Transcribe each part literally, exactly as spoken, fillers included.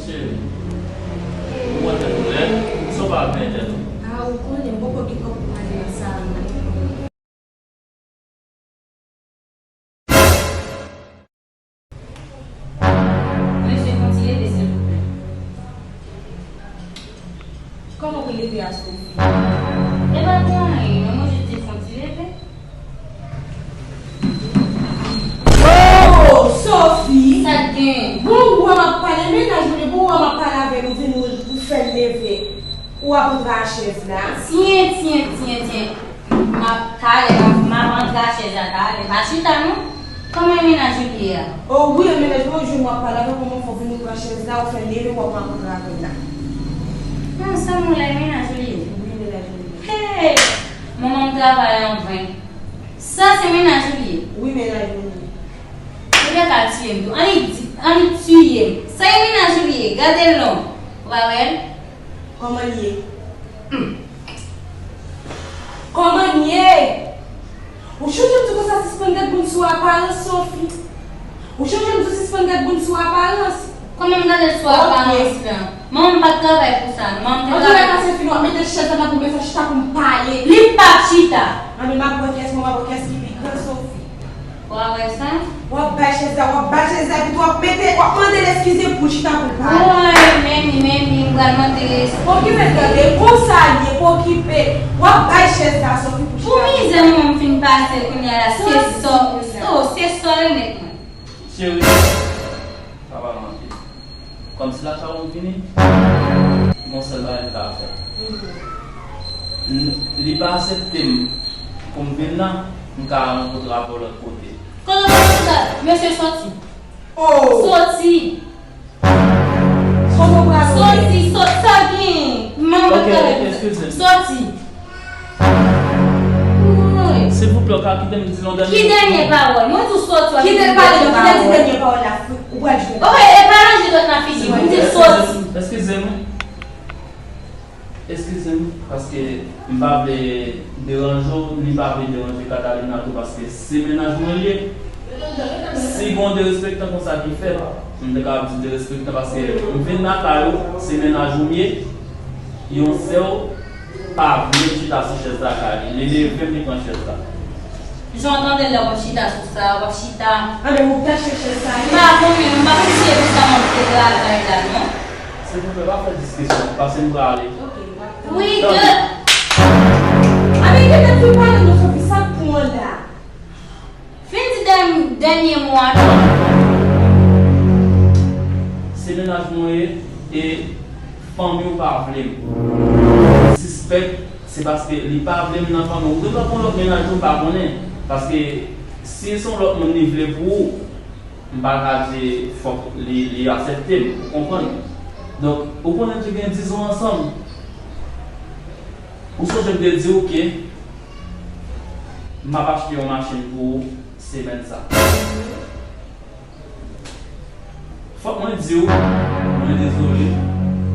Cheri, ou wè tèt ou lè, sa w pa ap benyen tèt ou? A, ou konnen, m poko gen kòb pou m ale nan salon. Mesye, fè yon ti leve, silvouplè. Kòman pou leve a, Sophie? E pa gen anyen, non, mwen jis di fè yon ti leve. Oh, Sophie! Sa k gen? Bon, ou wè m ap pale, mennaj mwen, bon, ou wè m ap pale avè l, ou vin ou, ou fè l leve. Ou ap antre a chèz la. Tyen, tyen, tyen, tyen. M ap, talè, m ap, m ap antre a chèz la, talè. Pa chita, non. Kòman e mennaj ou li ye a? Oh, wi, e mennaj mwen, ou jwenn w ap pale avè l, kòman fè w vin antre a chèz la, ou fè l leve, w ap antre avè l la. Non, sa m wè la, e mennaj ou li ye? Wi, mennaj mwen li ye. Hey! Manman m travay an ven. Sa se mennaj ou li ye? Wi, mennaj mwen li ye. Ou te ka tiye m tou. Annik di, annik tiye m. Sa e mennaj ou li ye? Gade l non. Ou pa wè l? Kòman l ye? Hmm. Kòman l ye? Ou chonje m di konsa sispann gad moun sou aparans, Sophie. Ou chonje m di sispann gad moun sou aparans. Kòman m gade l sou aparans lan? Manman m pa t travay pou sa, non. Manman m te travay. Antoulèka, se fini, w ap mete chèz la nan pou m fè chita pou m pale. Li p ap chita. Anben, m ap wè kiyès, mwen, m ap wè kiyès ki pi gran, Sophie. Wa wè sa? W ap bay chèz la, w ap bay chèz la, epi tou w ap mete, w ap mande l eskize pou l chita pou l pale. Woy, men li, men li, m pral mande l eskize. Okipe, tande, konsa l ye, pa okipe. W ap bay chèz la, Sophie, pou chita pou l pale. Pou mizè mwen m fin pase kounye a la, se sò, oh, se sò remèt mwen. Cheri, pa pale anpil. Kòmsi lachawo m fini, gon sèl bagay m ka fè. N-, li pa aksepte m pou m vin la, m ka rankontre avè w lòt kote. Kote w pral sot la? Mesye, soti. Oh! Soti! Kote w prale? Soti, soti, sa gen? Manman. Ok, ok, eskize m. Soti. Silvouplè, w ka kite m di yon dènye mo? Ki dènye pawòl? Mwen di w soti, w ap di dènye pawòl. Kite l pale, non, kite l di dènye pawòl la. Ou pral jwe. Ok, e pa ranje dwèt nan figi m, m di l soti. Eskize m. Eskize m, paske m pa vle deranje w, ni pa vle deranje Catalina tou, paske se mennaj mwen l ye. Si gon derespektan konsa ki fèt, m te kapab di derespektan, paske m vin lakay ou, se mennaj ou m ye, yon sè w pa vle chita sou chèz la kay li. Li leve m, li pran chèz la. Jan w tande l la, w ap chita sou sa, w ap chita. Anben, ou tache chèz sa, wi. M pa konnen, m pa konn si e pou sa m ap travay la, non. Silvouplè, pa fè diskisyon, pase m prale. Ok, m ap tann. Wi, tande. Anben, kite m fin pale, non, Sophie, sa k pran la? Fin di dèn-, dènye mo a non. Se mennaj mwen ye, e fanmi w pa vle m. Sispèk, se paske li pa vle m nan fanmi w. Ou gen dwa gon lòt mennaj tou, m pa konnen. Paske si se yon lòt moun li vle pou ou, m pa ka di fòk li, li aksepte m, ou konprann? Donk, ou konnen nou te gen diz an ansanm. Ou sonje m te di w ke m ap achte yon machin pou ou semèn sa. Fòk mwen di w, mwen dezole,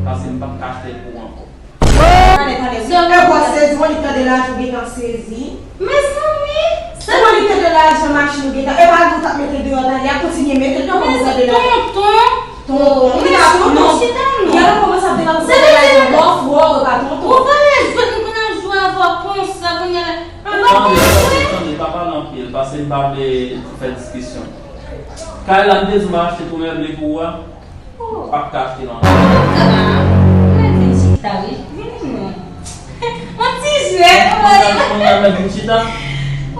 paske m p ap ka achte l pou ou ankò. Tande, tande, wi. E bò sezi, mwen li tande lajan gentan sezi. Mezanmi, se mwen li tande lajan machin ou gentan. E pa nou t ap mete l deyò, tande, y ap kontinye mete l, tonton, mwen tande lajan. Tonton. Tonton. Ou vin a tonton. Chita non. Y ap kòmanse ap degaje. Se lajan bò fò, e pa tonton. Ou pa lè jwèt, m konn ap jwe avè w konsa, kounye a la. Ou pa konn jwe. Tande, tande, tande, pa pale anpil, paske m pa vle fè diskisyon. Kay la, m te di w m achte tou mèble pou ou a. Ou p ap ka achte l ankò. Ou p ap ka. Mwen vin chita, wi. Vini non. Yon ti jwèt, ou wè. Kounye a, mwen vin chita.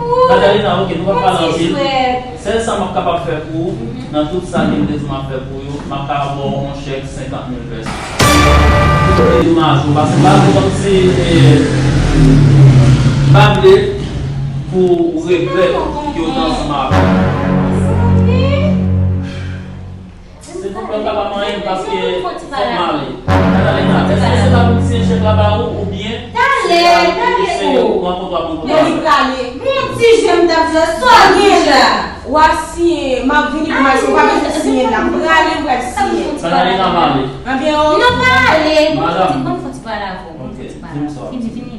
Ou. Catalina, ok, nou p ap pale anpil. Yon ti jwèt. Sèl sa m ap kapab fè pou ou, nan tout sa ke m te di m ap fè pou ou yo, m ap ka ba w yon chèk senkant mil pèso. Pou te dedomaje w, paske m pa vle kòmsi, eh, m pa vle pou ou regrèt ke w te ansanm avè m. Silvouplè, ou pa ka manyen m paske fòk m ale. Catalina, èske se pa pou m siyen chèk la ba ou, oubyen se pa pou se yon rankontre w ap rankontre avè m? Talè, talè, o. Men li prale. Bon, ti jwèt m t ap jwe, sa w gen la? W ap siyen, m ap vini pou m al siyen, ou pa bezwen siyen la. M prale, m pral siyen. Catalina, m ale. Anben, o. Non, pa ale. Madanm. Bon, fò ti pale avè w. Ok, di m sa w ap di. Vini, vini.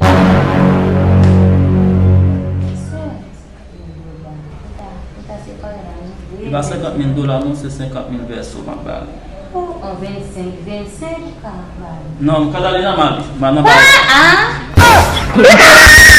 E pa senkant mil dola non, se senkant mil pèso m ap ba li. Oh, an vennsenk vennsenk, ka bay. Non, m ka ale nan mari. Ma nan mari. Ah, ah.